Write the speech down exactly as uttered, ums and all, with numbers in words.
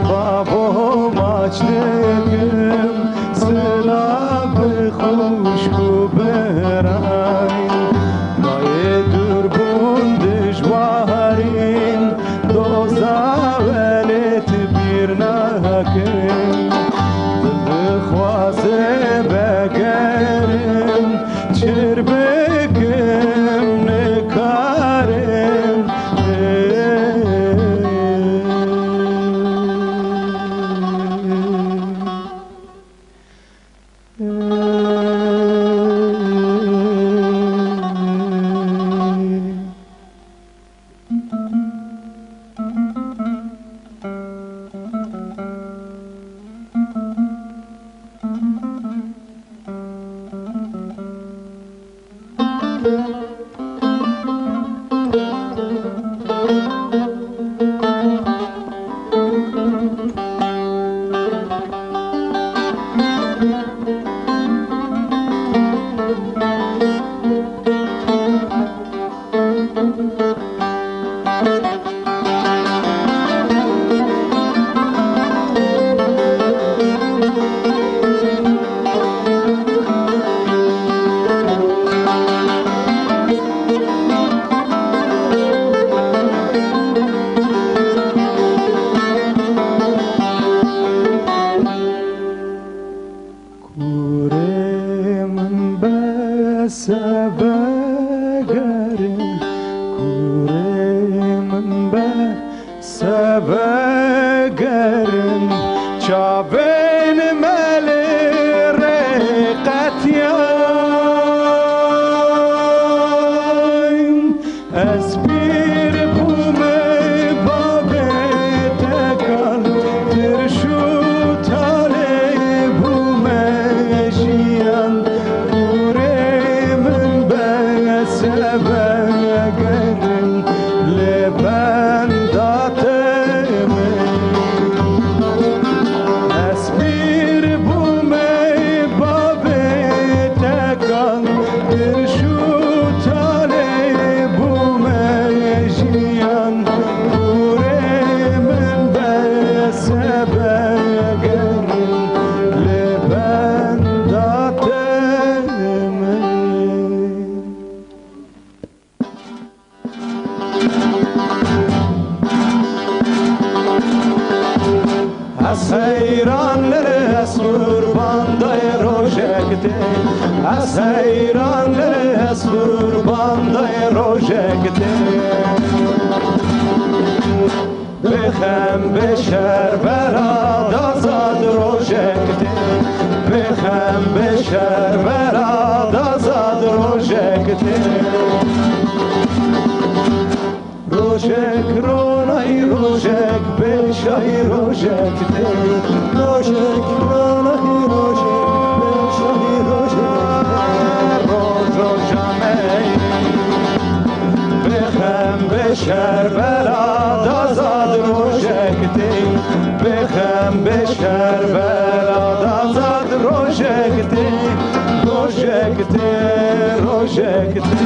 Bavo maç dikim, silav bi xwişk û birayên. Dayê dûr bûn dijwarîn, doza welêt bîr nakin. Dil dixwaze vegerim, çir bikim nikarim. Kurê min bes e vegerin, kurê min bes e vegerin, çavên me lê rê qetiyayn. Ez pîr bûme, bavê te kal, tirş û talê bûme jiyan. Kurê min bes e vegerin, li benda te min. Ez pîr bûme, bavê te kal, tirş û talê bûme jiyan. Kurê min bes e vegerin, li benda te min. Ez heyran, ez qurban dayê rojek tê. Ez heyran, ez qurban dayê rojek tê. Bêxem bê şer vera dazad rojek tê. Bêxem bê şer vera dazad rojek tê. Rojek ronay rojek bêşay rojek tê. Rojek ronay rojek bêşay rojek tê. Roj roja me. Bêxem bê şer vera dazad rojek tê. Bêxem bê şer vera dazad rojek tê. Rojek tê, rojek tê.